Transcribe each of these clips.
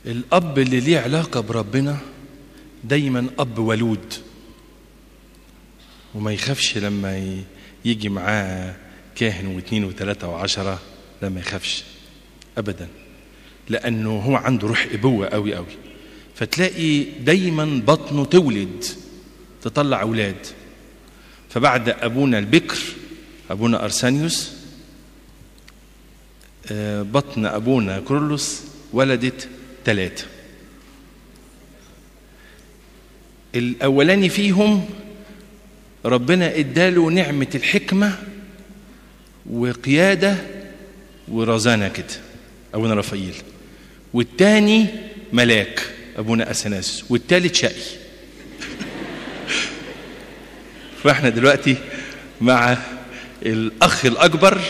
الأب اللي ليه علاقة بربنا دايما أب ولود، وما يخافش لما يجي معاه كاهن واثنين وثلاثة وعشرة، لا ما يخافش أبدا، لأنه هو عنده روح أبوة قوي قوي. فتلاقي دايما بطنه تولد تطلع أولاد. فبعد أبونا البكر أبونا أرسانيوس، بطن أبونا كرولوس ولدت 3. الأولاني فيهم ربنا اداله نعمة الحكمة وقيادة ورزانة كده، أبونا رافائيل. والتاني ملاك أبونا أثناسيوس، والتالت شقي. فاحنا دلوقتي مع الأخ الأكبر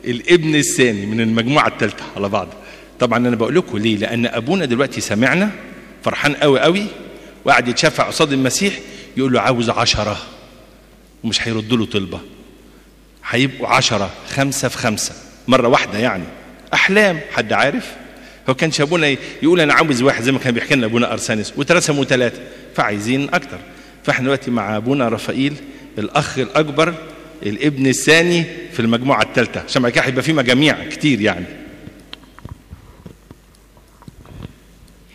الابن الثاني من المجموعة الثالثة على بعض. طبعا أنا بقول لكم ليه، لأن أبونا دلوقتي سمعنا فرحان قوي قوي، وقعد يتشفع قصاد المسيح يقول له عاوز 10، ومش هيرد له طلبة، هيبقوا 10، 5 في 5 مرة واحدة. يعني أحلام، حد عارف؟ هو كان أبونا يقول أنا عاوز واحد زي ما كان بيحكي لنا أبونا أرسانيس، وترسموا 3، فعايزين أكتر. فاحنا دلوقتي مع أبونا رافائيل الأخ الأكبر الابن الثاني في المجموعة الثالثة، عشان بعد كده هيبقى في مجاميع كتير يعني.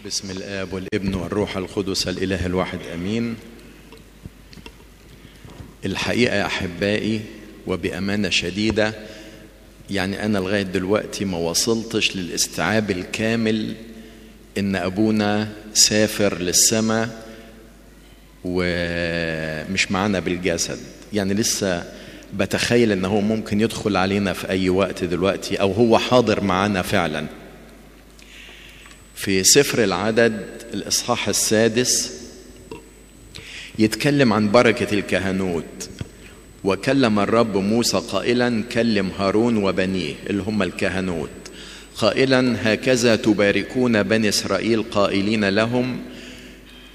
بسم الآب والابن والروح القدس الإله الواحد أمين. الحقيقة يا أحبائي وبأمانة شديدة، يعني أنا لغاية دلوقتي ما وصلتش للاستيعاب الكامل إن أبونا سافر للسماء ومش معنا بالجسد. يعني لسه بتخيل إن هو ممكن يدخل علينا في أي وقت دلوقتي، أو هو حاضر معنا فعلا. في سفر العدد الإصحاح 6 يتكلم عن بركة الكهنوت. وكلم الرب موسى قائلا: كلم هارون وبنيه، اللي هم الكهنوت، قائلا: هكذا تباركون بني إسرائيل قائلين لهم: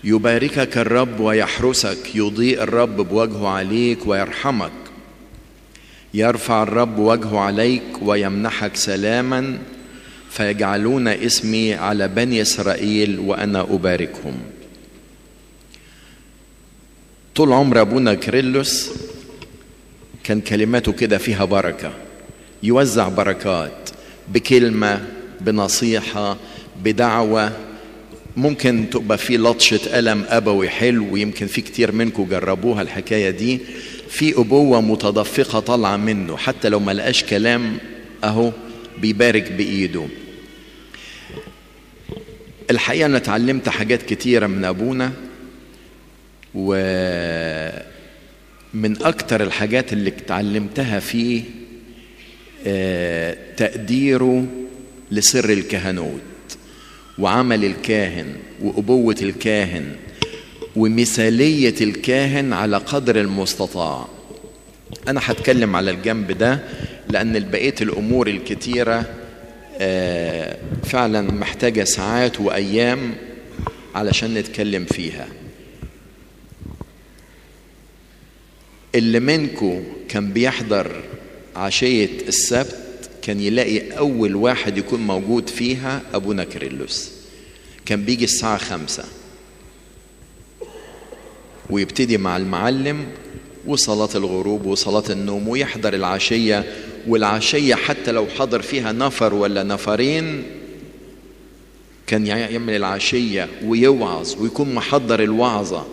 يباركك الرب ويحرسك، يضيء الرب بوجهه عليك ويرحمك، يرفع الرب وجهه عليك ويمنحك سلاما، فيجعلون اسمي على بني إسرائيل وأنا أباركهم. طول عمر أبونا كيرلس كان كلماته كده فيها بركة، يوزع بركات بكلمة، بنصيحة، بدعوة. ممكن تبقى في لطشة ألم أبوي حلو، ويمكن في كتير منكم جربوها الحكاية دي. في أبوة متدفقة طالعة منه، حتى لو ما لقاش كلام أهو بيبارك بإيده. الحقيقة أنا اتعلمت حاجات كتيرة من أبونا، ومن أكتر الحاجات اللي اتعلمتها فيه تقديره لسر الكهنوت وعمل الكاهن وأبوة الكاهن ومثالية الكاهن على قدر المستطاع. أنا هتكلم على الجنب ده لأن بقية الأمور الكتيرة فعلا محتاجة ساعات وأيام علشان نتكلم فيها. اللي منكم كان بيحضر عشية السبت كان يلاقي أول واحد يكون موجود فيها أبونا كيرلس. كان بيجي الساعة 5 ويبتدي مع المعلم وصلاة الغروب وصلاة النوم، ويحضر العشية. والعشية حتى لو حضر فيها نفر ولا نفرين كان يعمل العشية ويوعظ ويكون محضر الوعظة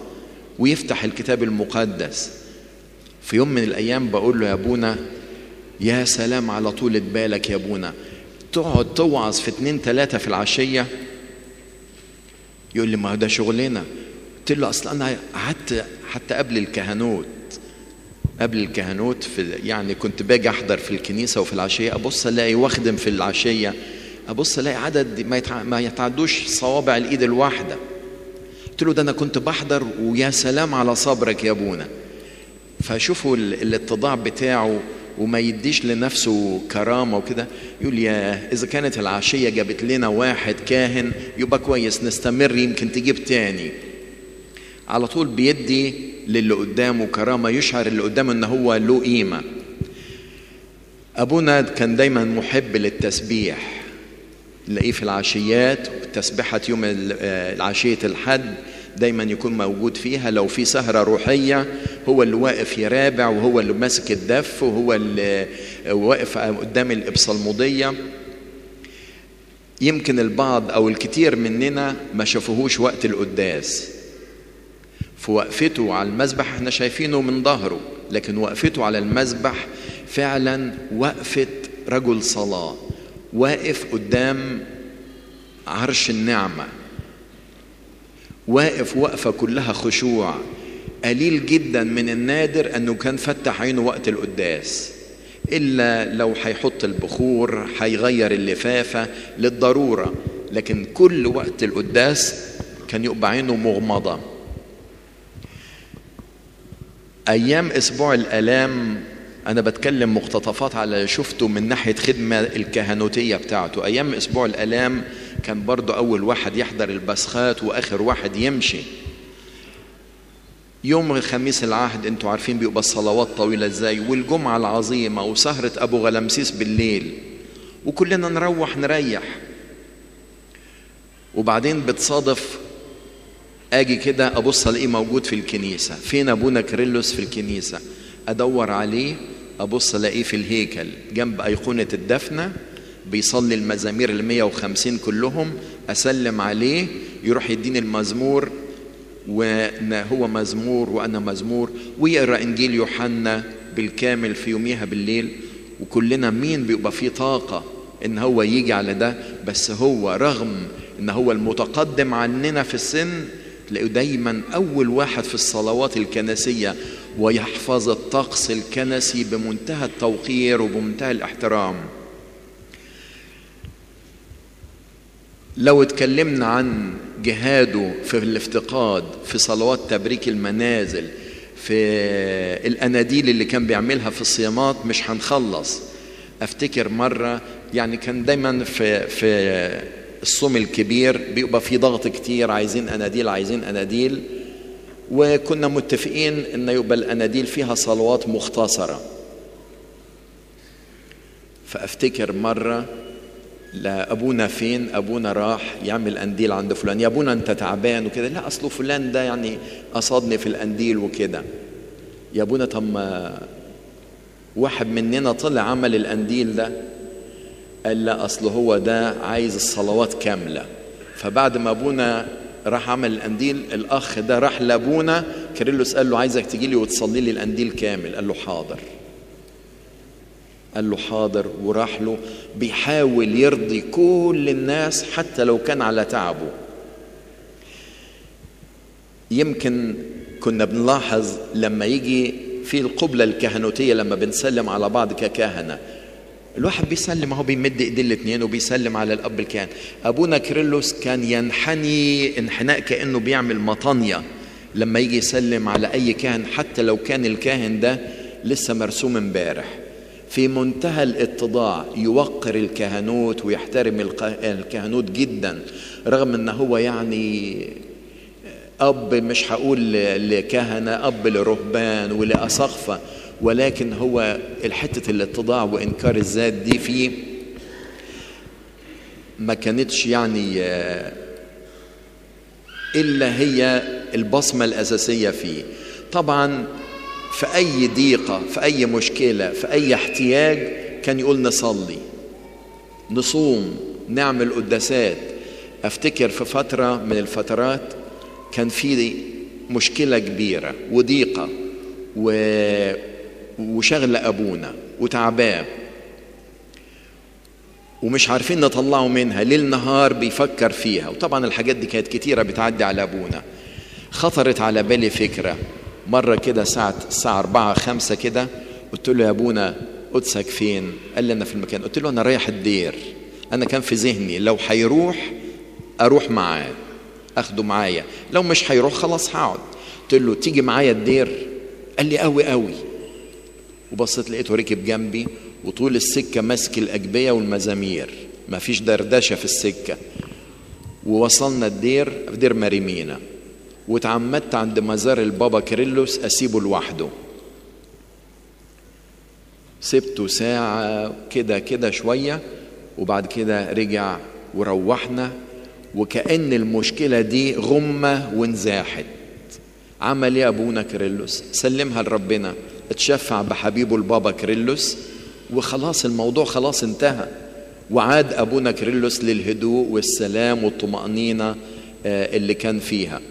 ويفتح الكتاب المقدس. في يوم من الأيام بقول له: يا أبونا، يا سلام على طولة بالك يا أبونا، تقعد توعظ في 2 3 في العشية؟ يقول لي: ما هو ده شغلنا. قلت له: أصل أنا قعدت حتى قبل الكهنوت في، يعني كنت باجي أحضر في الكنيسة وفي العشية، أبص ألاقي واخدم في العشية، أبص ألاقي عدد ما يتعدوش صوابع الإيد الواحدة. قلت له: ده أنا كنت بحضر، ويا سلام على صبرك يا أبونا. فشوفوا الاتضاع بتاعه وما يديش لنفسه كرامة وكده. يقول: يا إذا كانت العشية جابت لنا واحد كاهن يبقى كويس، نستمر، يمكن تجيب تاني. على طول بيدي للي قدامه كرامة، يشعر اللي قدامه إن هو له قيمة. أبونا كان دايما محب للتسبيح، نلاقيه في العشيات، تسبحة يوم العشية الحد دايما يكون موجود فيها. لو في سهرة روحية هو اللي واقف يرابع، وهو اللي ماسك الدف، وهو اللي واقف قدام الإبصالمودية. يمكن البعض أو الكثير مننا ما شافوهوش وقت القداس، في وقفته على المذبح احنا شايفينه من ظهره، لكن وقفته على المذبح فعلا وقفة رجل صلاة، واقف قدام عرش النعمة، واقف وقفة كلها خشوع. قليل جدا من النادر أنه كان فتح عينه وقت القداس، إلا لو هيحط البخور، هيغير اللفافة للضرورة، لكن كل وقت القداس كان يبقى عينه مغمضة. أيام أسبوع الآلام، أنا بتكلم مقتطفات على شفته من ناحية خدمة الكهنوتية بتاعته. أيام أسبوع الآلام كان برضو أول واحد يحضر البسخات وآخر واحد يمشي. يوم الخميس العهد انتوا عارفين بيبقى الصلوات طويلة ازاي، والجمعة العظيمة وسهرة أبو غلمسيس بالليل، وكلنا نروح نريح. وبعدين بتصادف اجي كده ابص الاقيه موجود في الكنيسة. فين ابونا كيرلس في الكنيسة؟ ادور عليه ابص الاقيه في الهيكل جنب ايقونة الدفنة بيصلي المزامير ال 150 كلهم. اسلم عليه يروح يديني المزمور، وهو مزمور وانا مزمور، ويقرا انجيل يوحنا بالكامل في يوميها بالليل. وكلنا مين بيبقى فيه طاقة ان هو يجي على ده؟ بس هو رغم ان هو المتقدم عننا في السن تلاقيه دايما اول واحد في الصلوات الكنسيه، ويحفظ الطقس الكنسي بمنتهى التوقير وبمنتهى الاحترام. لو اتكلمنا عن جهاده في الافتقاد، في صلوات تبريك المنازل، في الأناديل اللي كان بيعملها في الصيامات، مش هنخلص. افتكر مرة يعني كان دايما في الصوم الكبير بيبقى في ضغط كتير، عايزين أناديل عايزين أناديل، وكنا متفقين ان يبقى الأناديل فيها صلوات مختصرة. فافتكر مرة لأبونا فين، أبونا راح يعمل أنديل عند فلان، يا أبونا أنت تعبان وكده، لا أصله فلان ده يعني قصدني في الأنديل وكده. يا أبونا طب ما واحد مننا طلع عمل الأنديل ده، قال لا أصله هو ده عايز الصلوات كاملة. فبعد ما أبونا راح عمل الأنديل، الأخ ده راح لأبونا كيرلس قال له عايزك تجي لي وتصلي لي الأنديل كامل. قال له حاضر، قال له حاضر، وراح له بيحاول يرضي كل الناس حتى لو كان على تعبه. يمكن كنا بنلاحظ لما يجي في القبلة الكهنوتية لما بنسلم على بعض ككهنة، الواحد بيسلم اهو، بيمد ايديه الاثنين وبيسلم على الاب الكاهن. ابونا كيرلس كان ينحني انحناء كانه بيعمل مطانيه لما يجي يسلم على اي كاهن، حتى لو كان الكاهن ده لسه مرسوم امبارح. في منتهى الاتضاع، يوقر الكهنوت ويحترم الكهنوت جدا، رغم ان هو يعني اب، مش هقول لكهنه، اب لرهبان ولاساقفه، ولكن هو الحتة الاتضاع وانكار الذات دي فيه ما كانتش يعني الا هي البصمة الاساسية فيه. طبعا في أي ضيقة، في أي مشكلة، في أي احتياج، كان يقول نصلي، نصوم، نعمل قداسات. أفتكر في فترة من الفترات كان في مشكلة كبيرة وضيقة وشغل أبونا وتعباه ومش عارفين نطلعه منها، ليل نهار بيفكر فيها. وطبعا الحاجات دي كانت كتيرة بتعدي على أبونا. خطرت على بالي فكرة مرة كده الساعة 4 5 كده، قلت له يا أبونا قدسك فين؟ قال لي أنا في المكان. قلت له أنا رايح الدير. أنا كان في ذهني لو هيروح أروح معاه، أخده معايا، لو مش هيروح خلاص هقعد. قلت له تيجي معايا الدير؟ قال لي قوي قوي. وبصيت لقيته ركب جنبي، وطول السكة ماسك الأجبية والمزامير، ما فيش دردشة في السكة. ووصلنا الدير، في دير ماريمينا، واتعمدت عند مزار البابا كيرلس أسيبه لوحده. سبته ساعة كده كده شوية، وبعد كده رجع وروحنا وكأن المشكلة دي غمة وانزاحت. عمل ايه أبونا كيرلس؟ سلمها لربنا، اتشفع بحبيبه البابا كيرلس، وخلاص الموضوع خلاص انتهى. وعاد أبونا كيرلس للهدوء والسلام والطمأنينة اللي كان فيها.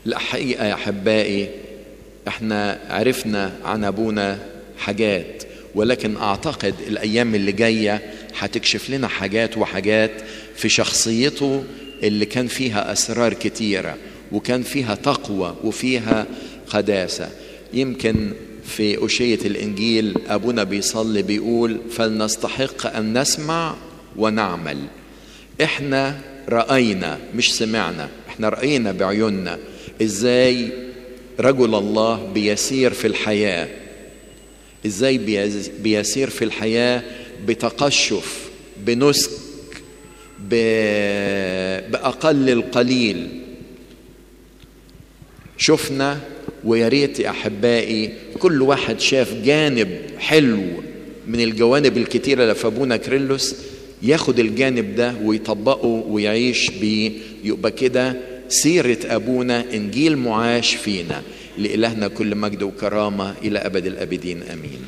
الحقيقة يا أحبائي احنا عرفنا عن أبونا حاجات، ولكن أعتقد الأيام اللي جاية هتكشف لنا حاجات وحاجات في شخصيته اللي كان فيها أسرار كتيرة، وكان فيها تقوى وفيها قداسة. يمكن في أشية الإنجيل أبونا بيصلي بيقول فلنستحق أن نسمع ونعمل. إحنا رأينا مش سمعنا، إحنا رأينا بعيوننا إزاي رجل الله بيسير في الحياة، إزاي بيسير في الحياة بتقشف، بنسك، بأقل القليل. شفنا، ويا ريت يا أحبائي كل واحد شاف جانب حلو من الجوانب الكتيرة اللي في أبونا كيرلس ياخد الجانب ده ويطبقه ويعيش بيه، يبقى كده سيرة أبونا إنجيل معاش فينا. لإلهنا كل مجد وكرامة إلى أبد الآبدين، آمين.